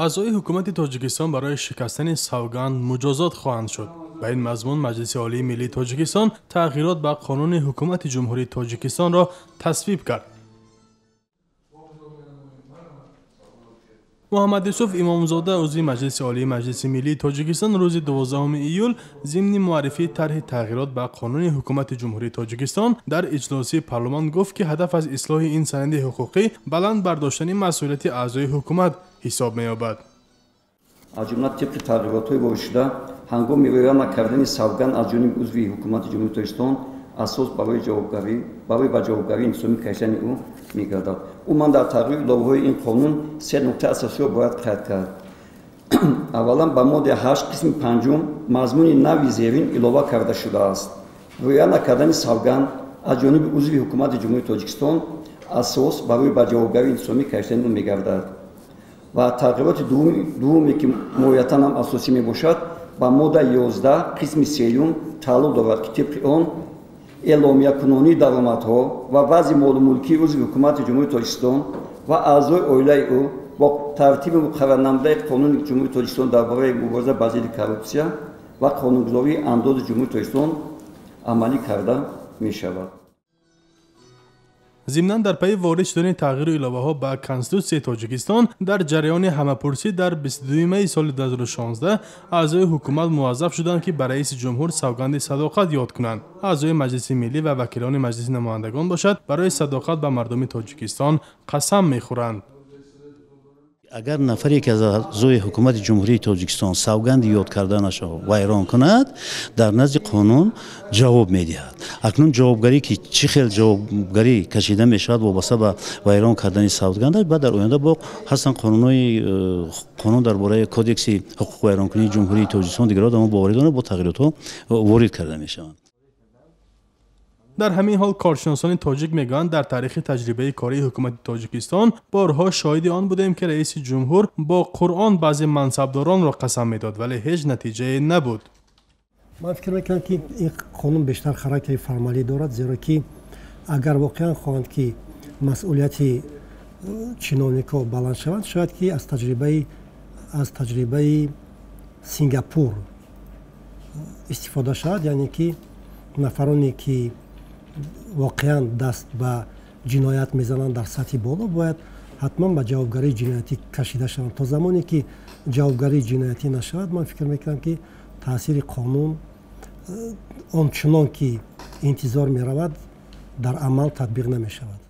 Аъзои ҳукумати Тоҷикистон барои шикастани савганд муҷозот хоҳанд шуд. Ба ин мазмун Маҷлиси Олии Миллии Тоҷикистон тағйирот ба қонуни ҳукумати Ҷумҳурии Тоҷикистонро тасвиб кард. Муҳаммад Юсуф Имомзода, узви Маҷлиси Олии Маҷлиси Миллии Тоҷикистон, рӯзи 12 июл зимни муаррифии тарҳи тағйирот ба қонуни ҳукумати Ҷумҳурии Тоҷикистон дар иҷлосии парлумон гуфт, ки ҳадаф аз ислоҳи ин санади ҳуқуқӣ баланд бардоштани масъулияти аъзои ҳукумат ҳисоб меёбад. Аз ҷумла тибқи тағйиротҳои воридшуда, ҳангоми риоя накардани савганд аз ҷониби узви ҳукумати Ҷумҳурии Тоҷикистон асос барои ба ҷавобгарии интизомӣ кашидани ӯ мегардад. Умуман дар тағйири иловаҳои ин қонун се нуктаи асосиро бояд қайд кард. Аввалан, ба моддаи 8 қисми 5 мазмуни нави зерин илова карда шудааст. Риоя накардани савганд аз ҷониби узви ҳукумати Ҷумҳурии Тоҷикистон асос барои ба ҷавобгарии интизомӣ кашидани ӯ мегардад. Ва тағйироти дуввуме, ки моҳиятан ҳам асосӣ мебошад, ба моддаи 11 қисми 3 тааллуқ дорад, ки тибқи он эъломиякунонии даромадҳо ва вазъи молу мулкии узви ҳукумати Ҷумҳурии Тоҷикистон ва аъзои оилаи ӯ бо тартиби муқаррарнамудаи қонуни Ҷумҳурии Тоҷикистон дар бораи мубориза бар зидди коррупсия ва қонунгузории андози Ҷумҳурии Тоҷикистон амалӣ карда мешавад. Зимнан дар пайи ворид шудани тағйиру иловаҳо ба Конститутсияи Тоҷикистон дар ҷараёни ҳамапурсӣ дар 22 майи соли 2016 аъзои ҳукумат муваззаф шуданд, ки ба раиси ҷумҳур савганди садоқат ёд кунанд. Аъзои Маҷлиси Миллӣ ва вакилони Маҷлиси намояндагон бошад, барои садоқат ба мардуми Тоҷикистон қасам мехӯранд. Агар нафаре ки аз аъзои ҳукумати Ҷумҳурии Тоҷикистон савганди ёд карданашро вайрон кунад, дар назди қонун ҷавоб медиҳад. Акнун ҷавобгарӣ, ки чӣ хел ҷавобгарӣ кашида мешавад вобаста ба вайрон кардани савгандаш, баъд дар оянда бо ҳастанд қонунҳои қонун дар бораи кодекси ҳуқуқвайронкунии Ҷумҳурии Тоҷикистон, дигарро дар он боварӣ дорам, бо тағйиротҳо ворид карда мешаванд. Дар ҳамин ҳол коршиносони тоҷик мегӯянд, дар таърихи таҷрибаи кории ҳукумати Тоҷикистон борҳо шоҳиди он будем, ки раиси ҷумҳур бо Қуръон баъзе мансабдоронро қасам медод, вале ҳеҷ натиҷае набуд. Ман фикр мекунам, ки ин қонун бештар характери формалӣ дорад, зеро ки агар воқеан хоҳанд, ки масъулияти чиновникҳо баланд шаванд, шояд ки аз таҷрибаи Сингапур истифода шавад, яъне ки нафароне ки воқеан даст ба ҷиноят мезананд дар сатҳи боло, бояд ҳатман ба ҷавобгарии ҷиноятӣ кашида шаванд. То замоне ки ҷавобгарии ҷиноятӣ нашавад, ман фикр мекунам, ки таъсири қонун он чунон ки интизор меравад дар амал татбиқ намешавад.